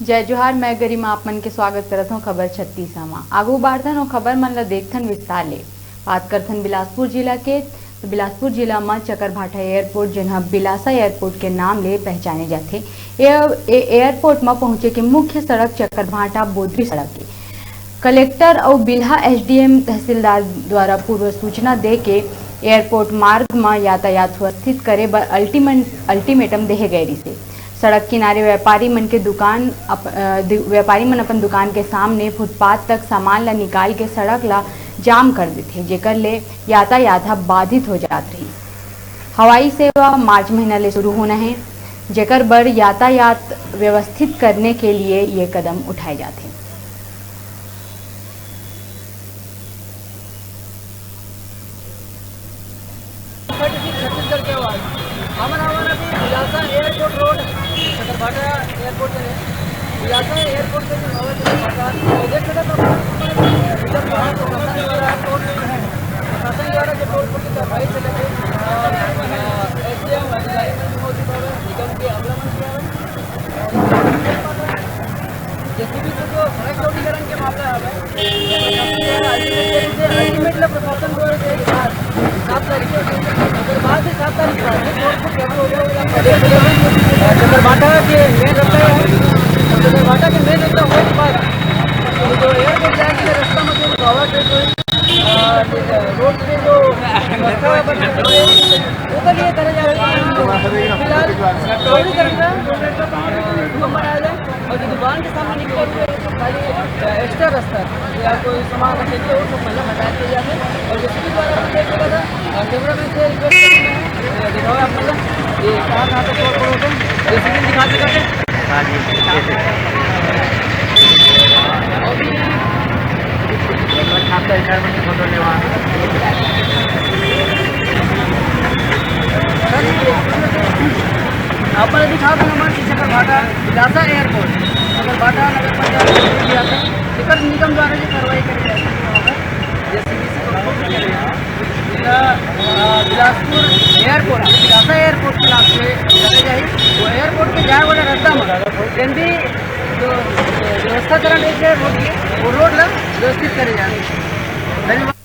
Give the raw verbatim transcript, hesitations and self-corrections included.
जय जोहार, मैं गरिमा आप मन के स्वागत करत हौं खबर छत्तीस म। आगू बढ़थन अउ खबर मन ल देखथन विस्तार ले। बात करथन बिलासपुर जिला के। तो बिलासपुर जिला म चकरभाटा एयरपोर्ट, जेन ह बिलासा एयरपोर्ट के नाम ले पहचाने जाथे, ए, ए एयरपोर्ट म पहुंचे के मुख्य सड़क चकरभाटा बोदरी सड़क हे। कलेक्टर अउ बिल्हा एसडीएम तहसीलदार द्वारा पूर्व सूचना दे के एयरपोर्ट मार्ग म यातायात सुव्यवस्थित करे बर अल्टीमेट-, अल्टीमेटम देहे गए रिहिसे। सड़क किनारे व्यापारी मन के दुकान अप-, अ, दु-, व्यापारी मन अपन दुकान के सामने फुटपाथ तक सामान ला निकाल के सड़क ला जाम कर देथे, जेकर ले यातायात ह बाधित हो जात रहिस। हवाई सेवा मार्च महीना ले शुरू होना हे, जेकर बर यातायात व्यवस्थित करने के लिए ये कदम उठाए जाथे। छत्तीसगढ़ के आवाज। हमन, हमन अभी Bilasa airport road, Chakarbhata airport में हैं। बिलासा एयरपोर्ट से जो नवा चकरभाटा, तो देख सकते हो, इधर जो है, प्रशासन द्वारा टोल प्लाजा है। प्रशासन द्वारा जो टोल प्लाजा की कार्रवाई चले थे, अ, अ, एसडीएम अधिकारी मन भी मौजूद हवे, निगम के अमला मन भी हवे। जेसीबी से जो सड़क चौड़ीकरण के मामला हवे, अल्टीमेट ला प्रशासन द्वारा जो है सात तारीख के, अगर बाद में सात तारीख बाद में टोल प्लाजा चालू हो जाए, चकरभाटा के मेन रस्ता है, चकरभाटा के मेन रस्ता होने के बाद जो एयरपोर्ट जाने के रस्ता में जो रुकावट है, जो, अ, रोड पे जो रस्ता बना है, ओकर लिए करे जा रहे हैं। फिलहाल चौड़ीकरण का नंबर आ जाए और जो दुकान के सामने निकले हुए हैं, तो खाली, अ, एक्स्ट्रा रास्ता है या कोई सामान रखे के, वो सब पहले हटा दिया जाए। और जेसीबी द्वारा भी देख लेगा था, अ, कैमरा मैन से रिक्वेस्ट करते हैं, अ, दिखाओ आप लोग, ये कहाँ, कहाँ तक फोड़ फोड़ होते हैं, जेसीबी दिखा सकते हैं। हाँ जी, जैसे आपका घर में फोटो लेवा। आप लोग दिखाओ तो हमारे पीछे का भाटा, बिलासा एयरपोर्ट, अगर भाटा नगर पंचायत में दिया था, एकर निगम द्वारा जो कार्रवाई करी जाती है वहाँ पर, जेसीबी से बिलासपुर एयरपोर्ट, बिलासा एयरपोर्ट के नाम से चले जाही। वो एयरपोर्ट के जाए वाला रस्ता में जन भी जो व्यवस्था चला रही है रोड की, वो रोड ला व्यवस्थित करे जाए। धन्यवाद।